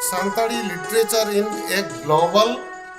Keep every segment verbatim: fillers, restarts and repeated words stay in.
Santali literature in a global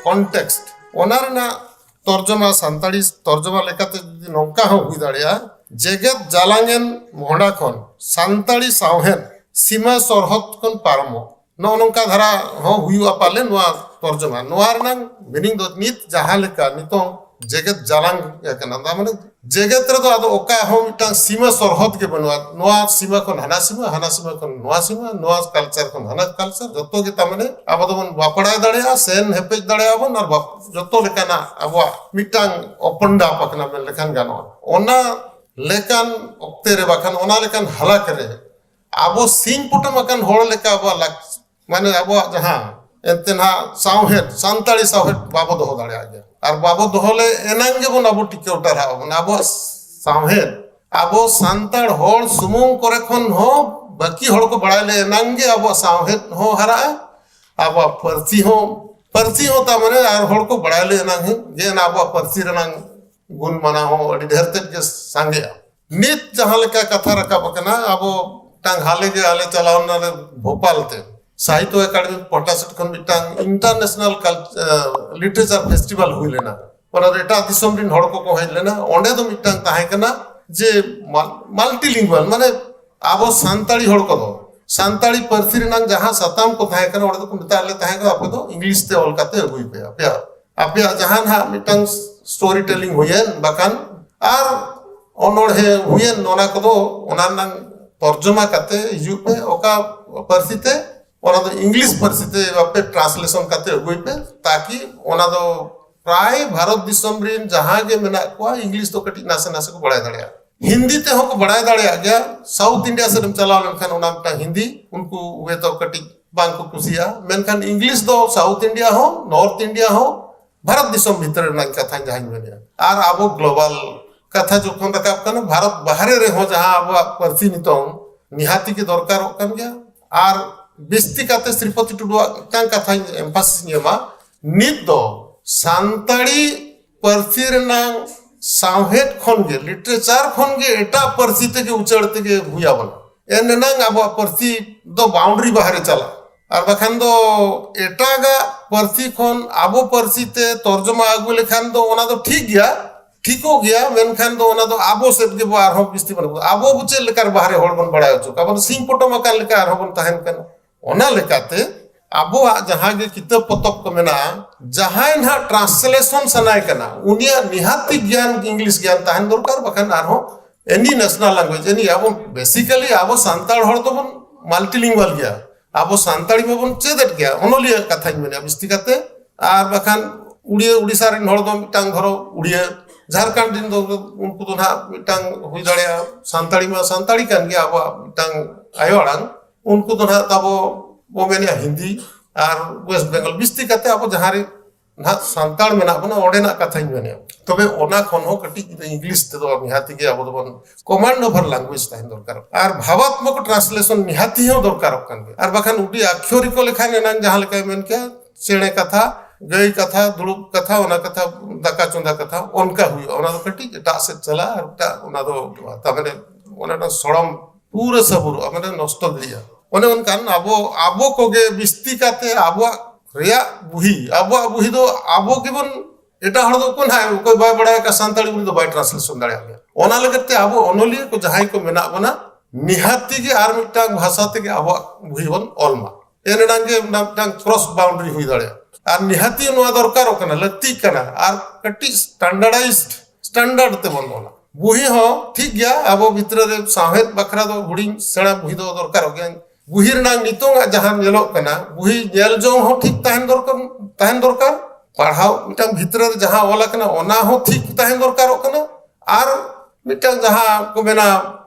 context, ᱚᱱᱟ ᱨᱮᱱᱟᱜ ᱛᱚᱨᱡᱚᱢᱟ, ᱥᱟᱱᱛᱟᱲᱤ ᱛᱚᱨᱡᱚᱢᱟ ᱞᱮᱠᱟᱛᱮ ᱡᱩᱫᱤ ᱱᱚᱝᱠᱟ ᱦᱚᱸ ᱦᱩᱭ ᱫᱟᱲᱮᱭᱟᱜᱼᱟ, ᱡᱮᱜᱮᱛ ᱡᱟᱞᱟᱝ ᱮᱱ ᱢᱚᱦᱰᱟ ᱠᱷᱚᱱ ᱥᱟᱱᱛᱟᱲᱤ ᱥᱟᱶᱦᱮᱫ ᱥᱤᱢᱟᱹ ᱥᱚᱨᱦᱚᱫ ᱠᱷᱚᱱ ᱯᱟᱨᱚᱢᱚᱜ, ᱱᱚᱜᱼᱚ ᱱᱚᱝᱠᱟ ᱫᱷᱟᱨᱟ ᱦᱚᱸ ᱦᱩᱭᱩᱜᱼᱟ ᱯᱟᱞᱮ ᱱᱚᱣᱟ ᱛᱚᱨᱡᱚᱢᱟ᱾ ᱱᱚᱣᱟ ᱨᱮᱱᱟᱝ meaning ᱫᱚ ᱱᱤᱛ ᱡᱟᱦᱟᱸ ᱞᱮᱠᱟ ᱱᱤᱛᱚᱝ ᱡᱮᱜᱮᱛ ᱡᱟᱞᱟᱝ ᱟᱠᱟᱱᱟ, ᱚᱱᱟ ᱢᱟᱱᱮ ᱡᱮᱜᱮᱛ ᱨᱮᱫᱚ ᱟᱫᱚ ᱚᱠᱟ ᱦᱚᱸ ᱢᱤᱫᱴᱟᱝ ᱥᱤᱢᱟᱹ ᱥᱚᱨᱦᱚᱫ ᱜᱮ ᱵᱟᱹᱱᱩᱜᱼᱟ᱾ ᱱᱚᱣᱟ ᱥᱤᱢᱟᱹ ᱠᱷᱚᱱ ᱦᱟᱱᱟ ᱥᱤᱢᱟᱹ, ᱦᱟᱱᱟ ᱥᱤᱢᱟᱹ ᱠᱷᱚᱱ ᱱᱚᱣᱟ ᱥᱤᱢᱟᱹ, ᱱᱚᱣᱟ culture ᱠᱷᱚᱱ ᱦᱟᱱᱟ culture, ᱡᱚᱛᱚ ᱜᱮ ᱛᱟᱨ ᱢᱟᱱᱮ ᱟᱵᱚ ᱫᱚᱵᱚᱱ ᱵᱟᱯᱲᱟᱭ ᱫᱟᱲᱮᱭᱟᱜᱼᱟ, ᱥᱮᱱ ᱦᱮᱯᱮᱡ ᱫᱟᱲᱮᱭᱟᱜᱼᱟ ᱵᱚᱱ, ᱟᱨ ᱵᱟᱯ-, ᱡᱚᱛᱚ ᱞᱮᱠᱟᱱᱟᱜ ᱟᱵᱚᱣᱟᱜ ᱢᱤᱫᱴᱟᱝ open up ᱟᱠᱟᱱᱟ ᱢᱮᱱ ᱞᱮᱠᱷᱟᱱ ᱜᱟᱱᱚᱜᱼᱟ᱾ ᱚᱱᱟ ᱞᱮᱠᱟᱱ ᱚᱠᱛᱮ ᱨᱮ, ᱵᱟᱠᱷᱟᱱ ᱚᱱᱟ ᱞᱮᱠᱟᱱ ᱦᱟᱞᱟᱛ ᱨᱮ ᱟᱵᱚ ᱥᱤᱧ ᱯᱚᱴᱚᱢ ᱟᱠᱟᱱ ᱦᱚᱲ ᱞᱮᱠᱟ ᱟᱵᱚᱣᱟᱜ ᱞᱟᱠ-, ᱢᱟᱱᱮ ᱟᱵᱚᱣᱟᱜ ᱡᱟᱦᱟᱸ ᱮᱱᱛᱮ ᱱᱟᱦᱟᱜ ᱥᱟᱶᱦᱮᱫ, ᱥᱟᱱᱛᱟᱲᱤ ᱥᱟᱶᱦᱮᱫ ᱵᱟᱵᱚ ᱫᱚᱦᱚ ᱫᱟᱲᱮᱭᱟᱜ ᱜᱮᱭᱟ᱾ ᱟᱨ ᱵᱟᱵᱚ ᱫᱚᱦᱚ ᱞᱮ ᱮᱱᱟᱝ ᱜᱮᱵᱚᱱ ᱟᱵᱚ ᱴᱤᱠᱟᱹᱣ ᱴᱟᱨᱦᱟᱜ ᱟᱵᱚᱱ᱾ ᱟᱵᱚᱣᱟᱜ ᱥᱟᱶᱦᱮᱫ ᱟᱵᱚ ᱥᱟᱱᱛᱟᱲ ᱦᱚᱲ ᱥᱩᱢᱩᱝ ᱠᱚᱨᱮ ᱠᱷᱚᱱ ᱦᱚᱸ ᱵᱟᱹᱠᱤ ᱦᱚᱲ ᱠᱚ ᱵᱟᱲᱟᱭ ᱞᱮ ᱮᱱᱟᱝ ᱜᱮ ᱟᱵᱚᱣᱟᱜ ᱥᱟᱶᱦᱮᱫ ᱦᱚᱸ ᱦᱟᱨᱟᱜᱼᱟ, ᱟᱵᱚᱣᱟᱜ ᱯᱟᱹᱨᱥᱤ ᱦᱚᱸ, ᱯᱟᱹᱨᱥᱤ ᱦᱚᱸ ᱛᱟ ᱢᱟᱱᱮ ᱟᱨ ᱦᱚᱲ ᱠᱚ ᱵᱟᱲᱟᱭ ᱞᱮ ᱮᱱᱟᱝ ᱜᱮ ᱚᱱᱟ ᱟᱵᱚᱣᱟᱜ ᱯᱟᱹᱨᱥᱤ ᱨᱮᱱᱟᱝ ᱜᱩᱱ ᱢᱟᱱᱟᱣ ᱦᱚᱸ ᱟᱹᱰᱤ ᱰᱷᱮᱨ ᱛᱮᱫ ᱜᱮ ᱥᱟᱸᱜᱮᱜᱼᱟ᱾ ᱱᱤᱛ ᱡᱟᱦᱟᱸ ᱞᱮᱠᱟ ᱠᱟᱛᱷᱟ ᱨᱟᱠᱟᱵ ᱟᱠᱟᱱᱟ, ᱟᱵᱚ ᱢᱤᱫᱴᱟᱝ ᱦᱟᱞᱮ ᱜᱮ ᱟᱞᱮ ᱪᱟᱞᱟᱣ ᱮᱱᱟᱞᱮ ᱵᱷᱳᱯᱟᱞ ᱛᱮ, ᱥᱟᱦᱤᱛᱛᱚ ᱮᱠᱟᱰᱮᱢᱤ ᱯᱟᱦᱴᱟ ᱥᱮᱫ ᱠᱷᱚᱱ ᱢᱤᱫᱴᱟᱝ international cult-, ᱟᱸ, literature festival ᱦᱩᱭ ᱞᱮᱱᱟ᱾ ᱚᱱᱟ ᱨᱮ ᱮᱴᱟᱜ ᱫᱤᱥᱚᱢ ᱨᱮᱱ ᱦᱚᱲ ᱠᱚᱠᱚ ᱦᱮᱡ ᱞᱮᱱᱟ᱾ ᱚᱸᱰᱮ ᱫᱚ ᱢᱤᱫᱴᱟᱝ ᱛᱟᱦᱮᱸ ᱠᱟᱱᱟ ᱡᱮ ᱢᱟᱞ-, multilingual, ᱢᱟᱱᱮ ᱟᱵᱚ ᱥᱟᱱᱛᱟᱲᱤ ᱦᱚᱲ ᱠᱚᱫᱚ ᱥᱟᱱᱛᱟᱲᱤ ᱯᱟᱹᱨᱥᱤ ᱨᱮᱱᱟᱜ ᱡᱟᱦᱟᱸ ᱥᱟᱛᱟᱢ ᱠᱚ ᱛᱟᱦᱮᱸ ᱠᱟᱱᱟ, ᱚᱸᱰᱮ ᱫᱚᱠᱚ ᱢᱮᱛᱟᱫ ᱞᱮ ᱛᱟᱦᱮᱸ ᱠᱟᱱᱟ, ᱟᱯᱮ ᱫᱚ ᱤᱝᱞᱤᱥ ᱛᱮ ᱚᱞ ᱠᱟᱛᱮ ᱟᱹᱜᱩᱭ ᱯᱮ, ᱟᱯᱮᱭᱟᱜ, ᱟᱯᱮᱭᱟᱜ ᱡᱟᱦᱟᱸ ᱱᱟᱦᱟᱜ ᱢᱤᱫᱴᱟᱝ story telling ᱦᱩᱭᱮᱱ, ᱵᱟᱠᱷᱟᱱ ᱟᱨ ᱚᱱᱚᱬᱦᱮ ᱦᱩᱭᱮᱱ, ᱚᱱᱟ ᱠᱚᱫᱚ ᱚᱱᱟ ᱨᱮᱱᱟᱝ ᱛᱚᱨᱡᱚᱢᱟ ᱠᱟᱛᱮ ᱦᱤᱡᱩᱜ ᱯᱮ, ᱚᱠᱟ ᱯᱟᱹᱨᱥᱤ ᱛᱮ, ᱚᱱᱟ ᱫᱚ ᱤᱝᱞᱤᱥ ᱯᱟᱹᱨᱥᱤ ᱛᱮ ᱟᱯᱮ translation ᱠᱟᱛᱮ ᱟᱹᱜᱩᱭ ᱯᱮ, ᱛᱟᱠᱤ ᱚᱱᱟ ᱫᱚ ᱯᱨᱟᱭ ᱵᱷᱟᱨᱚᱛ ᱫᱤᱥᱚᱢ ᱨᱮᱱ ᱡᱟᱦᱟᱸ ᱜᱮ ᱢᱮᱱᱟᱜ ᱠᱚᱣᱟ, ᱤᱝᱞᱤᱥ ᱫᱚ ᱠᱟᱹᱴᱤᱡ ᱱᱟᱥᱮ ᱱᱟᱥᱮ ᱠᱚ ᱵᱟᱲᱟᱭ ᱫᱟᱲᱮᱭᱟᱜᱼᱟ᱾ ᱦᱤᱱᱫᱤ ᱛᱮᱦᱚᱸ ᱠᱚ ᱵᱟᱲᱟᱭ ᱫᱟᱲᱮᱭᱟᱜ ᱜᱮᱭᱟ᱾ South India ᱥᱮᱫ ᱮᱢ ᱪᱟᱞᱟᱣ ᱞᱮᱱᱠᱷᱟᱱ ᱚᱱᱟ ᱢᱤᱫᱴᱟᱝ ᱦᱤᱱᱫᱤ ᱩᱱᱠᱩ ᱦᱚᱭᱛᱳ ᱠᱟᱹᱴᱤᱡ ᱵᱟᱝ ᱠᱚ ᱠᱩᱥᱤᱭᱟᱜᱼᱟ, ᱢᱮᱱᱠᱷᱟᱱ ᱤᱝᱞᱤᱥ ᱫᱚ South India ᱦᱚᱸ, North India ᱦᱚᱸ, ᱵᱷᱟᱨᱚᱛ ᱫᱤᱥᱚᱢ ᱵᱷᱤᱛᱨᱤ ᱨᱮᱱᱟᱜ ᱠᱟᱛᱷᱟᱧ ᱡᱟᱦᱟᱸᱧ ᱢᱮᱱᱮᱫᱼᱟ᱾ ᱟᱨ ᱟᱵᱚ global ᱠᱟᱛᱷᱟ ᱡᱚᱠᱷᱚᱱ ᱨᱟᱠᱟᱵ ᱠᱟᱱᱟ, ᱵᱷᱟᱨᱚᱛ ᱵᱟᱦᱨᱮ ᱨᱮᱦᱚᱸ ᱡᱟᱦᱟᱸ ᱟᱵᱚᱣᱟᱜ ᱯᱟᱹᱨᱥᱤ ᱱᱤᱛᱚᱝ ᱱᱤᱦᱟᱹᱛᱤ ᱜᱮ ᱫᱚᱨᱠᱟᱨᱚᱜ ᱠᱟᱱ ᱜᱮᱭᱟ᱾ ᱟᱨ ᱵᱤᱥᱛᱤ ᱠᱟᱛᱮ ᱥᱨᱤᱯᱚᱛᱤ ᱴᱩᱰᱩᱣᱟᱜ ᱢᱤᱫᱴᱟᱝ ᱠᱟᱛᱷᱟᱧ emphasis ᱤᱧ ᱮᱢᱟ, ᱱᱤᱛ ᱫᱚ ᱥᱟᱱᱛᱟᱲᱤ ᱯᱟᱹᱨᱥᱤ ᱨᱮᱱᱟᱝ ᱥᱟᱶᱦᱮᱫ ᱠᱷᱚᱱ ᱜᱮ, literature ᱠᱷᱚᱱ ᱜᱮ ᱮᱴᱟᱜ ᱯᱟᱹᱨᱥᱤ ᱛᱮᱜᱮ ᱩᱪᱟᱹᱲ ᱛᱮᱜᱮ ᱦᱩᱭ ᱟᱵᱚᱱᱟ᱾ ᱮᱱ ᱮᱱᱟᱝ ᱟᱵᱚᱣᱟᱜ ᱯᱟᱹᱨᱥᱤ ᱫᱚ boundary ᱵᱟᱦᱨᱮ ᱪᱟᱞᱟᱜᱼᱟ᱾ ᱟᱨ ᱵᱟᱠᱷᱟᱱ ᱫᱚ ᱮᱴᱟᱜᱟᱜ ᱯᱟᱹᱨᱥᱤ ᱠᱷᱚᱱ ᱟᱵᱚ ᱯᱟᱹᱨᱥᱤ ᱛᱮ ᱛᱚᱨᱡᱚᱢᱟ ᱟᱹᱜᱩ ᱞᱮᱠᱷᱟᱱ ᱫᱚ ᱚᱱᱟ ᱫᱚ ᱴᱷᱤᱠ ᱜᱮᱭᱟ, ᱴᱷᱤᱠᱚᱜ ᱜᱮᱭᱟ, ᱢᱮᱱᱠᱷᱟᱱ ᱫᱚ ᱚᱱᱟ ᱫᱚ ᱟᱵᱚ ᱥᱮᱫ ᱜᱮᱵᱚ ᱟᱨᱦᱚᱸ ᱵᱤᱥᱛᱤ ᱵᱚᱱ ᱟᱹᱜᱩ᱾ ᱟᱵᱚ ᱪᱮᱫ ᱞᱮᱠᱟ ᱵᱟᱦᱨᱮ ᱦᱚᱲ ᱵᱚᱱ ᱵᱟᱲᱟᱭ ᱦᱚᱪᱚ ᱠᱚᱣᱟ? ᱟᱵᱚ ᱫᱚ ᱥᱤᱧ ᱯᱚᱴᱚᱢ ᱟᱠᱟᱱ ᱞᱮᱠᱟ ᱟᱨᱦᱚᱸ ᱵᱚᱱ ᱛᱟᱦᱮᱱ ᱠᱟᱱᱟ᱾ ᱚᱱᱟ ᱞᱮᱠᱟᱛᱮ ᱟᱵᱚᱣᱟᱜ ᱡᱟᱦᱟᱸ ᱜᱮ ᱠᱤᱛᱟᱹᱵ ᱯᱚᱛᱚᱵ ᱠᱚ ᱢᱮᱱᱟᱜᱼᱟ, ᱡᱟᱦᱟᱸᱭ ᱱᱟᱦᱟᱜ ᱴᱨᱟᱱᱥᱞᱮᱥᱚᱱ ᱥᱟᱱᱟᱭ ᱠᱟᱱᱟ, ᱩᱱᱤᱭᱟᱜ ᱱᱤᱦᱟᱹᱛᱤ ᱜᱮᱭᱟᱱ ᱤᱝᱞᱤᱥ ᱜᱮᱭᱟᱱ ᱛᱟᱦᱮᱱ ᱫᱚᱨᱠᱟᱨ, ᱵᱟᱠᱷᱟᱱ ᱟᱨᱦᱚᱸ ᱮᱱᱤ ᱱᱮᱥᱱᱟᱞ ᱞᱮᱝᱜᱩᱭᱮᱡᱽ, ᱮᱱᱤ, ᱟᱵᱚ ᱵᱮᱥᱤᱠᱟᱞᱤ ᱟᱵᱚ ᱥᱟᱱᱛᱟᱲ ᱦᱚᱲ ᱫᱚᱵᱚᱱ ᱢᱟᱞᱴᱤᱞᱤᱝᱜᱩᱣᱟᱞ ᱜᱮᱭᱟ᱾ ᱟᱵᱚ ᱥᱟᱱᱛᱟᱲᱤ ᱢᱟᱵᱚᱱ ᱪᱮᱫ ᱮᱫ ᱜᱮᱭᱟ, ᱚᱱᱚᱞᱤᱭᱟᱹ ᱠᱟᱛᱷᱟᱧ ᱢᱮᱱᱟ ᱵᱤᱥᱛᱤ ᱠᱟᱛᱮ᱾ ᱟᱨ ᱵᱟᱠᱷᱟᱱ ᱩᱲᱤᱭᱟᱹ, ᱩᱲᱤᱥᱥᱟ ᱨᱮᱱ ᱦᱚᱲ ᱫᱚ ᱢᱤᱫᱴᱟᱝ ᱫᱷᱚᱨᱚ ᱩᱲᱤᱭᱟᱹ, ᱡᱷᱟᱲᱠᱷᱚᱸᱰ ᱨᱮᱱ ᱫᱚ ᱩᱱᱠᱩ ᱫᱚ ᱱᱟᱦᱟᱜ ᱢᱤᱫᱴᱟᱝ ᱦᱩᱭ ᱫᱟᱲᱮᱭᱟᱜᱼᱟ, ᱥᱟᱱᱛᱟᱲᱤ ᱢᱟ ᱥᱟᱱᱛᱟᱲᱤ ᱠᱟᱱ ᱜᱮᱭᱟ, ᱟᱵᱚᱣᱟᱜ ᱢᱤᱫᱴᱟᱝ ᱟᱭᱳ ᱟᱲᱟᱝ᱾ ᱩᱱᱠᱩ ᱫᱚ ᱱᱟᱦᱟᱜ ᱛᱟᱵᱚ ᱵᱚ ᱢᱮᱱᱮᱜᱼᱟ ᱦᱤᱱᱫᱤ, ᱟᱨ ᱳᱭᱮᱥᱴ ᱵᱮᱝᱜᱚᱞ ᱵᱤᱥᱛᱤ ᱠᱟᱛᱮ ᱟᱵᱚ ᱡᱟᱦᱟᱸ ᱨᱮ ᱱᱟᱦᱟᱜ ᱥᱟᱱᱛᱟᱲ ᱢᱮᱱᱟᱜ ᱵᱚᱱᱟ, ᱚᱸᱰᱮᱱᱟᱜ ᱠᱟᱛᱷᱟᱧ ᱢᱮᱱᱮᱜᱼᱟ᱾ ᱛᱚᱵᱮ ᱚᱱᱟ ᱠᱷᱚᱱ ᱦᱚᱸ ᱠᱟᱹᱴᱤᱡ ᱤᱝᱞᱤᱥ ᱛᱮᱫᱚ ᱱᱤᱦᱟᱹᱛᱤ ᱜᱮ ᱟᱵᱚ ᱫᱚᱵᱚᱱ command over language ᱛᱟᱦᱮᱱ ᱫᱚᱨᱠᱟᱨᱚᱜ, ᱟᱨ ᱵᱷᱟᱵᱟᱛᱢᱚᱠ ᱴᱨᱟᱱᱥᱞᱮᱥᱚᱱ ᱱᱤᱦᱟᱹᱛᱤ ᱦᱚᱸ ᱫᱚᱨᱠᱟᱨᱚᱜ ᱠᱟᱱ ᱜᱮᱭᱟ᱾ ᱟᱨ ᱵᱟᱠᱷᱟᱱ ᱩᱰᱤ ᱟᱠᱷᱭᱚᱨᱤᱠᱚ ᱞᱮᱠᱷᱟᱱ ᱮᱱᱟᱝ ᱡᱟᱦᱟᱸ ᱞᱮᱠᱟᱭ ᱢᱮᱱ ᱠᱮᱭᱟ, ᱪᱮᱬᱮ ᱠᱟᱛᱷᱟ, ᱜᱟᱹᱭ ᱠᱟᱛᱷᱟ, ᱫᱩᱲᱩᱵ ᱠᱟᱛᱷᱟ, ᱚᱱᱟ ᱠᱟᱛᱷᱟ, ᱫᱟᱠᱟ ᱪᱚᱸᱫᱟ ᱠᱟᱛᱷᱟ, ᱚᱱᱠᱟ ᱦᱩᱭᱩᱜᱼᱟ᱾ ᱚᱱᱟ ᱫᱚ ᱠᱟᱹᱴᱤᱡ ᱮᱴᱟᱜ ᱥᱮᱫ ᱪᱟᱞᱟᱜᱼᱟ, ᱟᱨ ᱮᱴᱟᱜ ᱚᱱᱟ ᱫᱚ ᱛᱟᱨ ᱢᱟᱱᱮ ᱚᱱᱟ ᱥᱚᱲᱚᱢ ᱯᱩᱨᱟᱹ ᱥᱟᱹᱵᱩᱨᱚᱜᱼᱟ, ᱢᱟᱱᱮ ᱱᱚᱥᱴᱚ ᱜᱤᱰᱤᱜᱼᱟ᱾ ᱚᱱᱮ ᱚᱱᱠᱟᱱ ᱟᱵᱚ, ᱟᱵᱚ ᱠᱚᱜᱮ ᱵᱤᱥᱛᱤ ᱠᱟᱛᱮ ᱟᱵᱚᱣᱟᱜ ᱨᱮᱭᱟᱜ ᱵᱩᱦᱤ, ᱟᱵᱚᱣᱟᱜ ᱵᱩᱦᱤ ᱫᱚ ᱟᱵᱚ ᱜᱮᱵᱚᱱ, ᱮᱴᱟᱜ ᱦᱚᱲ ᱫᱚ ᱚᱠᱚᱭ ᱱᱟᱦᱟᱜ, ᱚᱠᱚᱭ ᱵᱟᱭ ᱵᱟᱲᱟᱭ ᱟᱠᱟᱫ ᱥᱟᱱᱛᱟᱲᱤ, ᱩᱱᱤ ᱫᱚ ᱵᱟᱭ ᱴᱨᱟᱱᱥᱞᱮᱥᱚᱱ ᱫᱟᱲᱮᱭᱟᱜ ᱜᱮᱭᱟ᱾ ᱚᱱᱟ ᱞᱟᱹᱜᱤᱫ ᱛᱮ ᱟᱵᱚ ᱚᱱᱚᱞᱤᱭᱟᱹ ᱠᱚ ᱡᱟᱦᱟᱸᱭ ᱠᱚ ᱢᱮᱱᱟᱜ ᱵᱚᱱᱟ, ᱱᱤᱦᱟᱹᱛᱤ ᱜᱮ ᱟᱨ ᱢᱤᱫᱴᱟᱝ ᱵᱷᱟᱥᱟ ᱛᱮᱜᱮ ᱟᱵᱚᱣᱟᱜ ᱵᱩᱦᱤ ᱵᱚᱱ ᱚᱞ ᱢᱟ᱾ ᱮᱱ ᱮᱱᱟᱝ ᱜᱮ ᱚᱱᱟ ᱢᱤᱫᱴᱟᱝ ᱠᱨᱚᱥ ᱵᱟᱣᱩᱱᱰᱟᱨᱤ ᱦᱩᱭ ᱫᱟᱲᱮᱭᱟᱜᱼᱟ᱾ ᱟᱨ ᱱᱤᱦᱟᱹᱛᱤ ᱱᱚᱣᱟ ᱫᱚᱨᱠᱟᱨᱚᱜ ᱠᱟᱱᱟ, ᱞᱟᱹᱠᱛᱤᱜ ᱠᱟᱱᱟ, ᱟᱨ ᱠᱟᱹᱴᱤᱡ ᱥᱴᱟᱱᱰᱟᱨᱰᱟᱭᱤᱡᱰ, ᱥᱴᱟᱱᱰᱟᱨᱰ ᱛᱮᱵᱚᱱ ᱚᱞᱟ᱾ ᱵᱩᱦᱤ ᱦᱚᱸ ᱴᱷᱤᱠ ᱜᱮᱭᱟ, ᱟᱵᱚ ᱵᱷᱤᱛᱨᱤ ᱨᱮ ᱥᱟᱶᱦᱮᱫ ᱵᱟᱠᱷᱨᱟ ᱫᱚ ᱦᱩᱰᱤᱧ ᱥᱮᱬᱟ ᱵᱩᱦᱤ ᱫᱚ ᱫᱚᱨᱠᱟᱨᱚᱜ ᱜᱮᱭᱟ᱾ ᱵᱩᱦᱤ ᱨᱮᱱᱟᱜ ᱱᱤᱛᱚᱝᱟᱜ ᱡᱟᱦᱟᱸ ᱧᱮᱞᱚᱜ ᱠᱟᱱᱟ, ᱵᱩᱦᱤ ᱧᱮᱞ ᱡᱚᱝ ᱦᱚᱸ ᱴᱷᱤᱠ ᱛᱟᱦᱮᱱ ᱫᱚᱨᱠᱟᱨ, ᱛᱟᱦᱮᱱ ᱫᱚᱨᱠᱟᱨ᱾ ᱯᱟᱲᱦᱟᱣ ᱢᱤᱫᱴᱟᱝ ᱵᱷᱤᱛᱨᱤ ᱨᱮ ᱡᱟᱦᱟᱸ ᱚᱞ ᱟᱠᱟᱱᱟ, ᱚᱱᱟ ᱦᱚᱸ ᱴᱷᱤᱠ ᱛᱟᱦᱮᱱ ᱫᱚᱨᱠᱟᱨᱚᱜ ᱠᱟᱱᱟ᱾ ᱟᱨ ᱢᱤᱫᱴᱟᱝ ᱡᱟᱦᱟᱸ ᱠᱚ ᱢᱮᱱᱟ,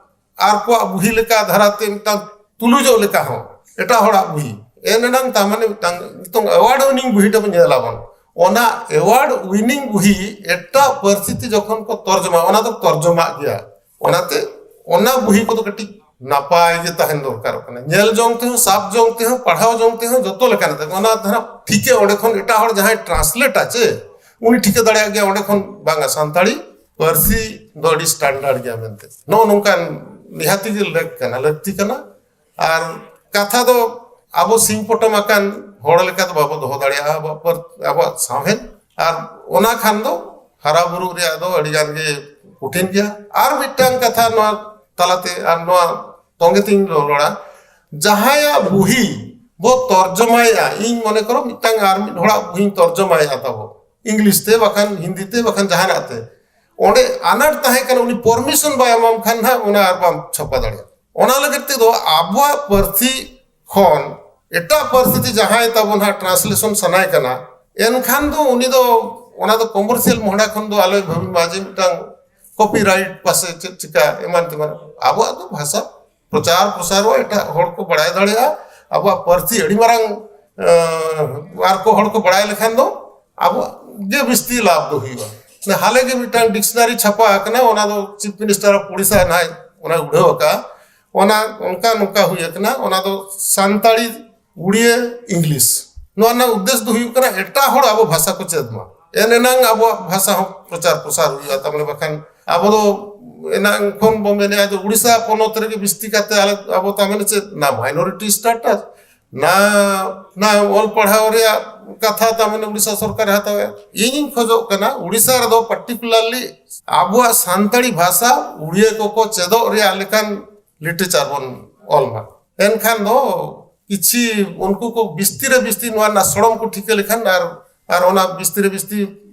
ᱟᱨ ᱠᱚᱣᱟᱜ ᱵᱩᱦᱤ ᱞᱮᱠᱟ ᱫᱷᱟᱨᱟᱛᱮ ᱢᱤᱫᱴᱟᱝ ᱛᱩᱞᱩᱡᱚᱜ ᱞᱮᱠᱟ ᱦᱚᱸ ᱮᱴᱟᱜ ᱦᱚᱲᱟᱜ ᱵᱩᱦᱤ, ᱮᱱ ᱮᱱᱟᱝ ᱛᱟᱨ ᱢᱟᱱᱮ ᱢᱤᱫᱴᱟᱝ ᱱᱤᱛᱚᱝ ᱮᱣᱟᱨᱰ ᱩᱭᱱᱤᱝ ᱵᱩᱦᱤ ᱫᱚᱵᱚᱱ ᱧᱮᱞ ᱟᱵᱚᱱ᱾ ᱚᱱᱟ ᱮᱣᱟᱨᱰ ᱩᱭᱱᱤᱝ ᱵᱩᱦᱤ ᱮᱴᱟᱜ ᱯᱟᱹᱨᱥᱤ ᱛᱮ ᱡᱚᱠᱷᱚᱱ ᱠᱚ ᱛᱚᱨᱡᱚᱢᱟ, ᱚᱱᱟ ᱫᱚ ᱛᱚᱨᱡᱚᱢᱟᱜ ᱜᱮᱭᱟ᱾ ᱚᱱᱟᱛᱮ ᱚᱱᱟ ᱵᱩᱦᱤ ᱠᱚᱫᱚ ᱠᱟᱹᱴᱤᱡ ᱱᱟᱯᱟᱭ ᱜᱮ ᱛᱟᱦᱮᱱ ᱫᱚᱨᱠᱟᱨᱚᱜ ᱠᱟᱱᱟ, ᱧᱮᱞ ᱡᱚᱝ ᱛᱮᱦᱚᱸ, ᱥᱟᱵ ᱡᱚᱝ ᱛᱮᱦᱚᱸ, ᱯᱟᱲᱦᱟᱣ ᱡᱚᱝ ᱛᱮᱦᱚᱸ, ᱡᱚᱛᱚ ᱞᱮᱠᱟᱱᱟᱜ ᱛᱮ᱾ ᱚᱱᱟ ᱫᱚ ᱦᱟᱸᱜ ᱴᱷᱤᱠᱟᱹ, ᱚᱸᱰᱮ ᱠᱷᱚᱱ ᱮᱴᱟᱜ ᱦᱚᱲ ᱡᱟᱦᱟᱸᱭ ᱴᱨᱟᱱᱥᱞᱮᱴᱟ ᱪᱮ, ᱩᱱᱤ ᱴᱷᱤᱠᱟᱹ ᱫᱟᱲᱮᱭᱟᱜ ᱜᱮᱭᱟ ᱚᱸᱰᱮ ᱠᱷᱚᱱ, ᱵᱟᱝᱟ, ᱥᱟᱱᱛᱟᱲᱤ ᱯᱟᱹᱨᱥᱤ ᱫᱚ ᱟᱹᱰᱤ ᱥᱴᱟᱱᱰᱟᱨᱰ ᱜᱮᱭᱟ ᱢᱮᱱᱛᱮ᱾ ᱱᱚᱜᱼᱚ ᱱᱚᱝᱠᱟᱱ ᱱᱤᱦᱟᱹᱛᱤ ᱜᱮ ᱞᱟᱹᱠ ᱠᱟᱱᱟ, ᱞᱟᱹᱠᱛᱤ ᱠᱟᱱᱟ᱾ ᱟᱨ ᱠᱟᱛᱷᱟ ᱫᱚ ᱟᱵᱚ ᱥᱤᱧ ᱯᱚᱴᱚᱢ ᱟᱠᱟᱱ ᱦᱚᱲ ᱞᱮᱠᱟ ᱫᱚ ᱵᱟᱵᱚ ᱫᱚᱦᱚ ᱫᱟᱲᱮᱭᱟᱜᱼᱟ ᱟᱵᱚᱣᱟᱜ ᱯᱟᱹᱨ-, ᱟᱵᱚᱣᱟᱜ ᱥᱟᱶᱦᱮᱫ᱾ ᱟᱨ ᱚᱱᱟ ᱠᱷᱟᱱ ᱫᱚ ᱦᱟᱨᱟ ᱵᱩᱨᱩᱜ ᱨᱮᱭᱟᱜ ᱫᱚ ᱟᱹᱰᱤ ᱜᱟᱱ ᱜᱮ ᱠᱚᱴᱷᱤᱱ ᱜᱮᱭᱟ᱾ ᱟᱨ ᱢᱤᱫᱴᱟᱝ ᱠᱟᱛᱷᱟ ᱱᱚᱣᱟ ᱛᱟᱞᱟᱛᱮ ᱟᱨ ᱱᱚᱣᱟ ᱛᱚᱸᱜᱮ ᱛᱤᱧ ᱨᱚᱲᱟ, ᱡᱟᱦᱟᱸᱭᱟᱜ ᱵᱩᱦᱤ ᱵᱚ ᱛᱚᱨᱡᱚᱢᱟᱭᱟ, ᱤᱧ ᱢᱚᱱᱮ ᱠᱚᱨᱚ ᱢᱤᱫᱴᱟᱝ ᱟᱨ ᱢᱤᱫ ᱦᱚᱲᱟᱜ ᱵᱩᱦᱤᱧ ᱛᱚᱨᱡᱚᱢᱟᱭᱟ ᱛᱟᱵᱚ, ᱤᱝᱞᱤᱥ ᱛᱮ ᱵᱟᱠᱷᱟᱱ ᱦᱤᱱᱫᱤ ᱛᱮ ᱵᱟᱠᱷᱟᱱ ᱡᱟᱦᱟᱱᱟᱜ ᱛᱮ, ᱚᱸᱰᱮ ᱟᱱᱟᱴ ᱛᱟᱦᱮᱸ ᱠᱟᱱᱟ, ᱩᱱᱤ ᱯᱟᱨᱢᱤᱥᱚᱱ ᱵᱟᱭ ᱮᱢᱟᱢ ᱠᱷᱟᱱ ᱱᱟᱦᱟᱜ ᱚᱱᱟ ᱟᱨ ᱵᱟᱢ ᱪᱷᱟᱯᱟ ᱫᱟᱲᱮᱭᱟᱜᱼᱟ᱾ ᱚᱱᱟ ᱞᱟᱹᱜᱤᱫ ᱛᱮᱫᱚ ᱟᱵᱚᱣᱟᱜ ᱯᱟᱹᱨᱥᱤ ᱠᱷᱚᱱ ᱮᱴᱟᱜ ᱯᱟᱹᱨᱥᱤ ᱛᱮ ᱡᱟᱦᱟᱸᱭ ᱛᱟᱵᱚᱱ ᱦᱟᱸᱜ ᱴᱨᱟᱱᱥᱞᱮᱥᱚᱱ ᱥᱟᱱᱟᱭ ᱠᱟᱱᱟ, ᱮᱱᱠᱷᱟᱱ ᱫᱚ ᱩᱱᱤ ᱫᱚ ᱚᱱᱟ ᱫᱚ ᱠᱚᱢᱟᱨᱥᱤᱭᱟᱞ ᱢᱚᱦᱰᱟ ᱠᱷᱚᱱ ᱫᱚ ᱟᱞᱚᱭ ᱵᱷᱟᱹᱵᱤ ᱢᱟ ᱡᱮ ᱢᱤᱫᱴᱟᱝ ᱠᱚᱯᱤᱨᱟᱭᱤᱴ ᱯᱟᱥᱮ ᱪᱮᱫ ᱪᱤᱠᱟ ᱮᱢᱟᱱ ᱛᱮᱢᱟᱱ᱾ ᱟᱵᱚᱣᱟᱜ ᱫᱚ ᱵᱷᱟᱥᱟ ᱯᱨᱚᱪᱟᱨ ᱯᱨᱚᱥᱟᱨᱚᱜᱼᱟ, ᱮᱴᱟᱜ ᱦᱚᱲ ᱠᱚ ᱵᱟᱲᱟᱭ ᱫᱟᱲᱮᱭᱟᱜᱼᱟ᱾ ᱟᱵᱚᱣᱟᱜ ᱯᱟᱹᱨᱥᱤ ᱟᱹᱰᱤ ᱢᱟᱨᱟᱝ, ᱟᱸ, ᱟᱨ ᱠᱚ ᱦᱚᱲ ᱠᱚ ᱵᱟᱲᱟᱭ ᱞᱮᱠᱷᱟᱱ ᱫᱚ ᱟᱵᱚᱣᱟᱜ ᱜᱮ ᱵᱤᱥᱛᱤ ᱞᱟᱵᱷ ᱫᱚ ᱦᱩᱭᱩᱜᱼᱟ᱾ ᱦᱟᱞᱮ ᱜᱮ ᱢᱤᱫᱴᱟᱝ ᱰᱤᱠᱥᱱᱟᱨᱤ ᱪᱷᱟᱯᱟ ᱟᱠᱟᱱᱟ, ᱚᱱᱟ ᱫᱚ ᱪᱤᱯ ᱢᱤᱱᱤᱥᱴᱟᱨ ᱚᱯᱷ ᱳᱰᱤᱥᱟ ᱱᱟᱦᱟᱜ ᱚᱱᱟ ᱩᱰᱷᱟᱹᱣ ᱟᱠᱟᱫᱼᱟ᱾ ᱚᱱᱟ ᱚᱱᱠᱟ ᱱᱚᱝᱠᱟ ᱦᱩᱭ ᱟᱠᱟᱱᱟ, ᱚᱱᱟ ᱫᱚ ᱥᱟᱱᱛᱟᱲᱤ, ᱩᱲᱤᱭᱟᱹ, ᱤᱝᱞᱤᱥ᱾ ᱱᱚᱣᱟ ᱨᱮᱱᱟᱜ ᱩᱫᱽᱫᱮᱥ ᱫᱚ ᱦᱩᱭᱩᱜ ᱠᱟᱱᱟ ᱮᱴᱟᱜ ᱦᱚᱲ ᱟᱵᱚ ᱵᱷᱟᱥᱟ ᱠᱚ ᱪᱮᱫ ᱢᱟ, ᱮᱱ ᱮᱱᱟᱝ ᱟᱵᱚᱣᱟᱜ ᱵᱷᱟᱥᱟ ᱦᱚᱸ ᱯᱨᱚᱪᱟᱨ ᱯᱨᱚᱥᱟᱨ ᱦᱩᱭᱩᱜᱼᱟ᱾ ᱛᱟᱨ ᱢᱟᱱᱮ ᱵᱟᱠᱷᱟᱱ ᱟᱵᱚ ᱫᱚ ᱮᱱᱟᱝ ᱠᱷᱚᱱ ᱵᱚᱱ ᱢᱮᱱᱮᱫᱼᱟ ᱡᱮ ᱩᱲᱤᱥᱥᱟ ᱯᱚᱱᱚᱛ ᱨᱮᱜᱮ ᱵᱤᱥᱛᱤ ᱠᱟᱛᱮ ᱟᱞᱮ, ᱟᱵᱚ ᱛᱟᱨ ᱢᱟᱱᱮ ᱪᱮᱫ ᱱᱟ ᱢᱟᱭᱱᱚᱨᱤᱴᱤ ᱥᱴᱮᱴᱟᱥ, ᱱᱟ, ᱱᱟ ᱚᱞ ᱯᱟᱲᱦᱟᱣ ᱨᱮᱭᱟᱜ ᱠᱟᱛᱷᱟ ᱛᱟᱨ ᱢᱟᱱᱮ ᱩᱲᱤᱥᱥᱟ ᱥᱚᱨᱠᱟᱨᱮ ᱦᱟᱛᱟᱣᱮᱫᱼᱟ᱾ ᱤᱧᱤᱧ ᱠᱷᱚᱡᱚᱜ ᱠᱟᱱᱟ ᱩᱲᱤᱥᱥᱟ ᱨᱮᱫᱚ ᱯᱟᱨᱴᱤᱠᱩᱞᱟᱨᱞᱤ ᱟᱵᱚᱣᱟᱜ ᱥᱟᱱᱛᱟᱲᱤ ᱵᱷᱟᱥᱟ ᱩᱲᱤᱭᱟᱹ ᱠᱚᱠᱚ ᱪᱮᱫᱚᱜ ᱨᱮᱭᱟᱜ ᱞᱮᱠᱟᱱ ᱞᱤᱴᱟᱨᱮᱪᱟᱨ ᱵᱚᱱ ᱚᱞ ᱢᱟ᱾ ᱮᱱᱠᱷᱟᱱ ᱫᱚ ᱠᱤᱪᱷᱤ ᱩᱱᱠᱩ ᱠᱚ ᱵᱤᱥᱛᱤ ᱨᱮ ᱵᱤᱥᱛᱤ ᱱᱚᱣᱟ ᱨᱮᱱᱟᱜ ᱥᱚᱲᱚᱢ ᱠᱚ ᱴᱷᱤᱠᱟᱹ ᱞᱮᱠᱷᱟᱱ ᱟᱨ, ᱟᱨ ᱚᱱᱟ ᱵᱤᱥᱛᱤ ᱨᱮ ᱵᱤᱥᱛᱤ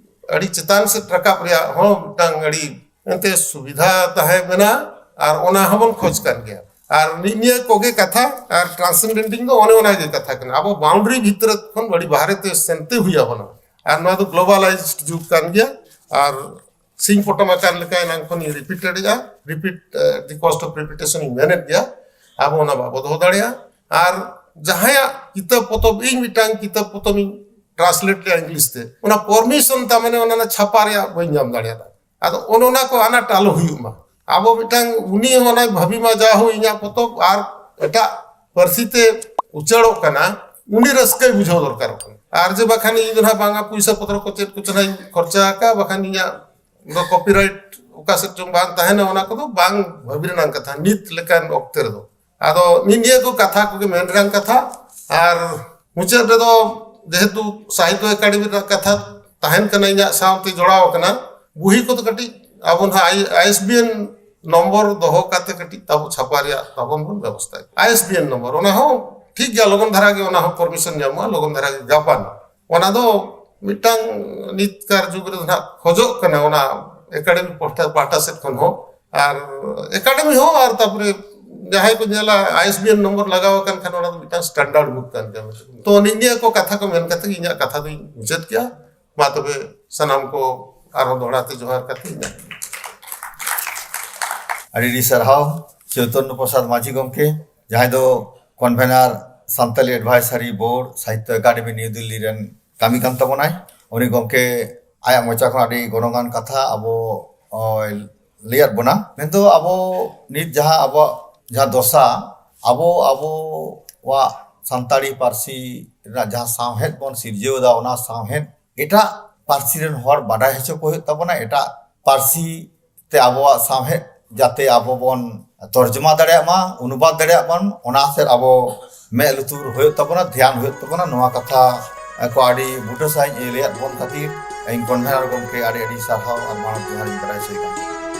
ᱟᱹᱰᱤ ᱪᱮᱛᱟᱱ ᱥᱮᱫ ᱨᱟᱠᱟᱵ ᱨᱮᱭᱟᱜ ᱦᱚᱸ ᱢᱤᱫᱴᱟᱝ ᱟᱹᱰᱤ ᱮᱱᱛᱮ ᱥᱩᱵᱤᱫᱷᱟ ᱛᱟᱦᱮᱸ ᱢᱮᱱᱟᱜᱼᱟ᱾ ᱟᱨ ᱚᱱᱟ ᱦᱚᱸᱵᱚᱱ ᱠᱷᱚᱡᱽ ᱠᱟᱱ ᱜᱮᱭᱟ᱾ ᱟᱨ ᱱᱤᱜ ᱱᱤᱭᱟᱹ ᱠᱚᱜᱮ ᱠᱟᱛᱷᱟ, ᱟᱨ ᱴᱨᱟᱱᱥᱮᱱᱰᱮᱱᱰᱤᱝ ᱫᱚ ᱚᱱᱮ ᱚᱱᱟ ᱜᱮ ᱠᱟᱛᱷᱟ ᱠᱟᱱᱟ᱾ ᱟᱵᱚ ᱵᱟᱣᱩᱱᱰᱟᱨᱤ ᱵᱷᱤᱛᱨᱤ ᱠᱷᱚᱱ ᱟᱹᱰᱤ ᱵᱟᱦᱨᱮ ᱛᱮ ᱥᱮᱱᱛᱮ ᱦᱩᱭ ᱟᱵᱚᱱᱟ᱾ ᱟᱨ ᱱᱚᱣᱟ ᱫᱚ ᱜᱞᱳᱵᱟᱞᱟᱭᱤᱡᱰ ᱡᱩᱜᱽ ᱠᱟᱱ ᱜᱮᱭᱟ᱾ ᱟᱨ ᱥᱤᱧ ᱯᱚᱴᱚᱢ ᱟᱠᱟᱱ ᱞᱮᱠᱟ ᱮᱱᱟᱝ ᱠᱷᱚᱱ ᱤᱧ ᱨᱤᱯᱤᱴᱮᱰ ᱮᱫᱼᱟ, ᱨᱤᱯᱤᱴ, ᱫᱤ ᱠᱚᱥᱴ ᱚᱯᱷ ᱨᱤᱯᱤᱴᱮᱥᱚᱱ ᱤᱧ ᱢᱮᱱᱮᱫ ᱜᱮᱭᱟ᱾ ᱟᱵᱚ ᱚᱱᱟ ᱵᱟᱵᱚ ᱫᱚᱦᱚ ᱫᱟᱲᱮᱭᱟᱜᱼᱟ᱾ ᱟᱨ ᱡᱟᱦᱟᱸᱭᱟᱜ ᱠᱤᱛᱟᱹᱵ ᱯᱚᱛᱚᱵ, ᱤᱧ ᱢᱤᱫᱴᱟᱝ ᱠᱤᱛᱟᱹᱵ ᱯᱚᱛᱚᱵ ᱤᱧ ᱴᱨᱟᱱᱥᱞᱮᱴ ᱞᱮᱫᱼᱟ ᱤᱝᱞᱤᱥ ᱛᱮ, ᱚᱱᱟ ᱯᱟᱨᱢᱤᱥᱚᱱ ᱛᱟᱨ ᱢᱟᱱᱮ ᱚᱱᱟ ᱨᱮᱱᱟᱜ ᱪᱷᱟᱯᱟ ᱨᱮᱭᱟᱜ ᱵᱟᱹᱧ ᱧᱟᱢ ᱫᱟᱲᱮᱭᱟᱫᱟ᱾ ᱟᱫᱚ ᱚᱱᱮ ᱚᱱᱟ ᱠᱚ ᱟᱱᱟᱴ ᱟᱞᱚ ᱦᱩᱭᱩᱜ ᱢᱟ᱾ ᱟᱵᱚ ᱢᱤᱫᱴᱟᱝ ᱩᱱᱤ ᱦᱚᱸ ᱚᱱᱟᱭ ᱵᱷᱟᱹᱵᱤ ᱢᱟ, ᱡᱟ ᱦᱳ ᱤᱧᱟᱹᱜ ᱯᱚᱛᱚᱵ ᱟᱨ ᱮᱴᱟᱜ ᱯᱟᱹᱨᱥᱤ ᱛᱮ ᱩᱪᱟᱹᱲᱚᱜ ᱠᱟᱱᱟ, ᱩᱱᱤ ᱨᱟᱹᱥᱠᱟᱹᱭ ᱵᱩᱡᱷᱟᱹᱣ ᱫᱚᱨᱠᱟᱨᱚᱜ ᱠᱟᱱᱟ᱾ ᱟᱨ ᱡᱮ ᱵᱟᱠᱷᱟᱱ ᱤᱧ ᱫᱚ ᱱᱟᱦᱟᱜ ᱵᱟᱝᱟ ᱯᱩᱭᱥᱟᱹ ᱯᱚᱛᱨᱚ ᱠᱚ ᱪᱮᱫ ᱠᱚ ᱪᱚ ᱱᱟᱦᱟᱜ ᱤᱧ ᱠᱷᱚᱨᱪᱟ ᱟᱠᱟᱫᱼᱟ, ᱵᱟᱠᱷᱟᱱ ᱤᱧᱟᱹᱜ ᱫᱚ ᱠᱚᱯᱤᱨᱟᱭᱤᱴ ᱚᱠᱟ ᱥᱮᱫ ᱪᱚᱝ ᱵᱟᱝ ᱛᱟᱦᱮᱱᱟ, ᱚᱱᱟ ᱠᱚᱫᱚ ᱵᱟᱝ ᱵᱷᱟᱹᱵᱤ ᱨᱮᱱᱟᱜ ᱠᱟᱛᱷᱟ ᱱᱤᱛ ᱞᱮᱠᱟᱱ ᱚᱠᱛᱮ ᱨᱮᱫᱚ᱾ ᱟᱫᱚ ᱱᱤ-, ᱱᱤᱭᱟᱹ ᱠᱚ ᱠᱟᱛᱷᱟ ᱠᱚᱜᱮ ᱢᱮᱱ ᱨᱮᱱᱟᱜ ᱠᱟᱛᱷᱟ᱾ ᱟᱨ ᱢᱩᱪᱟᱹᱫ ᱨᱮᱫᱚ ᱡᱮᱦᱮᱛᱩ ᱥᱟᱦᱤᱛᱛᱚ ᱮᱠᱟᱰᱮᱢᱤ ᱨᱮᱱᱟᱜ ᱠᱟᱛᱷᱟ ᱛᱟᱦᱮᱱ ᱠᱟᱱᱟ, ᱤᱧᱟᱹᱜ ᱥᱟᱶᱛᱮ ᱡᱚᱲᱟᱣ ᱟᱠᱟᱱᱟ, ᱵᱩᱦᱤ ᱠᱚᱫᱚ ᱠᱟᱹᱴᱤᱡ ᱟᱵᱚ ᱱᱟᱦᱟᱜ I-, I S B N number ᱫᱚᱦᱚ ᱠᱟᱛᱮ ᱠᱟᱹᱴᱤᱡ ᱛᱟᱵᱚ ᱪᱷᱟᱯᱟ ᱨᱮᱭᱟᱜ ᱛᱟᱵᱚᱱ ᱵᱚᱱ ᱵᱮᱵᱚᱥᱛᱷᱟᱭᱟ᱾ I S B N number, ᱚᱱᱟ ᱦᱚᱸ ᱴᱷᱤᱠ ᱜᱮᱭᱟ, ᱞᱚᱜᱚᱱ ᱫᱷᱟᱨᱟ ᱜᱮ ᱚᱱᱟ ᱦᱚᱸ ᱯᱟᱨᱢᱤᱥᱚᱱ ᱧᱟᱢᱚᱜᱼᱟ, ᱞᱚᱜᱚᱱ ᱫᱷᱟᱨᱟ ᱜᱮ ᱜᱟᱵᱟᱱ᱾ ᱚᱱᱟ ᱫᱚ ᱢᱤᱫᱴᱟᱝ ᱱᱤᱛᱠᱟᱨ ᱡᱩᱜᱽ ᱨᱮᱫᱚ ᱱᱟᱦᱟᱜ ᱠᱷᱚᱡᱚᱜ ᱠᱟᱱᱟ ᱚᱱᱟ ᱮᱠᱟᱰᱮᱢᱤ ᱯᱟᱦᱴᱟ, ᱯᱟᱦᱴᱟ ᱥᱮᱫ ᱠᱷᱚᱱ ᱦᱚᱸ, ᱟᱨ ᱮᱠᱟᱰᱮᱢᱤ ᱦᱚᱸ, ᱟᱨ ᱛᱟᱯᱚᱨᱮ ᱡᱟᱦᱟᱸᱭ ᱠᱚ ᱧᱮᱞᱟ ᱟᱭ ᱮᱥ ᱵᱤ ᱮᱱ ᱱᱚᱢᱵᱚᱨ ᱞᱟᱜᱟᱣ ᱟᱠᱟᱱ ᱠᱷᱟᱱ ᱚᱱᱟ ᱫᱚ ᱢᱤᱫᱴᱟᱝ ᱥᱴᱮᱱᱰᱟᱨᱰ ᱵᱩᱠ ᱠᱟᱱ ᱜᱮᱭᱟ᱾ ᱛᱚ ᱱᱤᱭᱟᱹ ᱠᱚ ᱠᱟᱛᱷᱟ ᱠᱚ ᱢᱮᱱ ᱠᱟᱛᱮ ᱜᱮ ᱤᱧᱟᱹᱜ ᱠᱟᱛᱷᱟ ᱫᱚᱧ ᱢᱩᱪᱟᱹᱫ ᱠᱮᱜᱼᱟ᱾ ᱢᱟ ᱛᱚᱵᱮ ᱥᱟᱱᱟᱢ ᱠᱚ ᱟᱨᱦᱚᱸ ᱫᱚᱦᱲᱟ ᱛᱮ ᱡᱚᱦᱟᱨ ᱠᱟᱛᱮ ᱤᱧᱟᱹᱜ ᱟᱹᱰᱤ ᱟᱹᱰᱤ ᱥᱟᱨᱦᱟᱣ ᱪᱳᱭᱛᱚᱱᱱᱚ ᱯᱨᱚᱥᱟᱫᱽ ᱢᱟᱹᱡᱷᱤ ᱜᱚᱢᱠᱮ, ᱡᱟᱦᱟᱸᱭ ᱫᱚ convener Santali advisory board Sahitya academy new Delhi ᱨᱮᱱ ᱠᱟᱹᱢᱤ ᱠᱟᱱ ᱛᱟᱵᱚᱱᱟᱭ᱾ ᱩᱱᱤ ᱜᱚᱢᱠᱮ ᱟᱭᱟᱜ ᱢᱚᱪᱟ ᱠᱷᱚᱱ ᱟᱹᱰᱤ ᱜᱚᱱᱚᱝᱟᱱ ᱠᱟᱛᱷᱟ ᱟᱵᱚ, ᱚ, ᱞᱟᱹᱭᱟᱫ ᱵᱚᱱᱟ᱾ ᱢᱮᱱᱫᱚ ᱟᱵᱚ ᱱᱤᱛ ᱡᱟᱦᱟᱸ ᱟᱵᱚᱣᱟᱜ ᱡᱟᱦᱟᱸ ᱫᱚᱥᱟ, ᱟᱵᱚ ᱟᱵᱚᱣᱟᱜ ᱥᱟᱱᱛᱟᱲᱤ ᱯᱟᱹᱨᱥᱤ ᱨᱮᱱᱟᱜ ᱡᱟᱦᱟᱸ ᱥᱟᱶᱦᱮᱫ ᱵᱚᱱ ᱥᱤᱨᱡᱟᱹᱣ ᱮᱫᱟ, ᱚᱱᱟ ᱥᱟᱶᱦᱮᱫ ᱮᱴᱟᱜ ᱯᱟᱹᱨᱥᱤ ᱨᱮᱱ ᱦᱚᱲ ᱵᱟᱰᱟᱭ ᱦᱚᱪᱚ ᱠᱚ ᱦᱩᱭᱩᱜ ᱛᱟᱵᱚᱱᱟ᱾ ᱮᱴᱟᱜ ᱯᱟᱹᱨᱥᱤ ᱛᱮ ᱟᱵᱚᱣᱟᱜ ᱥᱟᱶᱦᱮᱫ ᱡᱟᱛᱮ ᱟᱵᱚ ᱵᱚᱱ ᱛᱚᱨᱡᱚᱢᱟ ᱫᱟᱲᱮᱭᱟᱜ ᱢᱟ, ᱚᱱᱩᱵᱟᱫ ᱫᱟᱲᱮᱭᱟᱜ ᱵᱚᱱ, ᱚᱱᱟ ᱥᱮᱫ ᱟᱵᱚ ᱢᱮᱫ ᱞᱩᱛᱩᱨ ᱦᱩᱭᱩᱜ ᱛᱟᱵᱚᱱᱟ, ᱫᱷᱮᱭᱟᱱ ᱦᱩᱭᱩᱜ ᱛᱟᱵᱚᱱᱟ᱾ ᱱᱚᱣᱟ ᱠᱟᱛᱷᱟ ᱠᱚ ᱟᱹᱰᱤ ᱵᱩᱴᱟᱹ ᱥᱟᱺᱦᱤᱡ ᱮ ᱞᱟᱹᱭᱟᱫ ᱵᱚᱱ ᱠᱷᱟᱹᱛᱤᱨ ᱤᱧ ᱠᱚᱱᱵᱷᱮᱱᱟᱨ ᱜᱚᱢᱠᱮ ᱟᱹᱰᱤ ᱟᱹᱰᱤ ᱥᱟᱨᱦᱟᱣ ᱟᱨ ᱢᱟᱱᱚᱛ ᱡᱚᱦᱟᱨ ᱤᱧ ᱵᱟᱲᱟᱭ ᱦᱚᱪᱚᱭ ᱠᱟᱱᱟ᱾